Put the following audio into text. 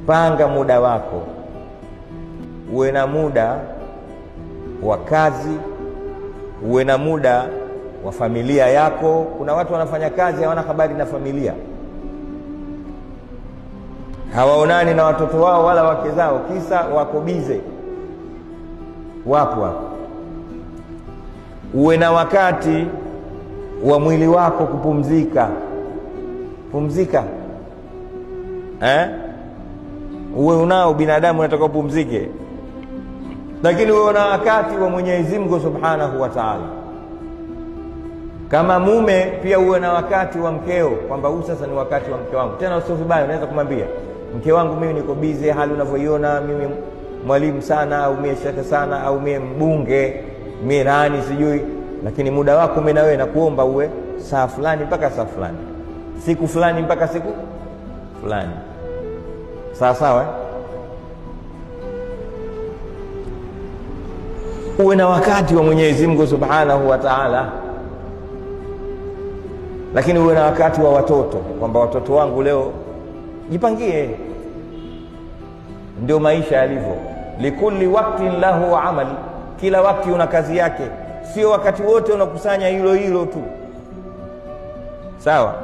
Panga muda wako, uwe na muda wa kazi, uwe na muda wa familia yako. Kuna watu wanafanya kazi hawana habari na familia, hawaonani na watoto wao wala wake zao, kisa wako bize. Wapo hapo. Uwe na wakati wa mwili wako kupumzika. Pumzika, eh? Uwe unao, binadamu unataka upumzike, lakini uwe una wakati wa Mwenyezi Mungu Subhanahu wa Ta'ala. Kama mume pia uwe na wakati wa mkeo, kwamba huu sasa ni wakati wa mke wangu. Tena usio vibaya, unaweza kumwambia mke wangu, mimi niko bize, hali unavyoiona, mimi mwalimu sana, au mimi shekhe sana, au mimi mbunge, mimi nani sijui, lakini muda wako mimi na wewe nakuomba uwe saa fulani mpaka saa fulani, siku fulani mpaka siku fulani. Sawa sawa, eh? Uwe na wakati wa Mwenyezi Mungu Subhanahu wa Ta'ala, lakini uwe na wakati wa watoto, kwamba watoto wangu leo, jipangie. Ndio maisha yalivyo, likulli waktin lahu amali, kila wakati una kazi yake, sio wakati wote unakusanya hilo hilo tu. Sawa.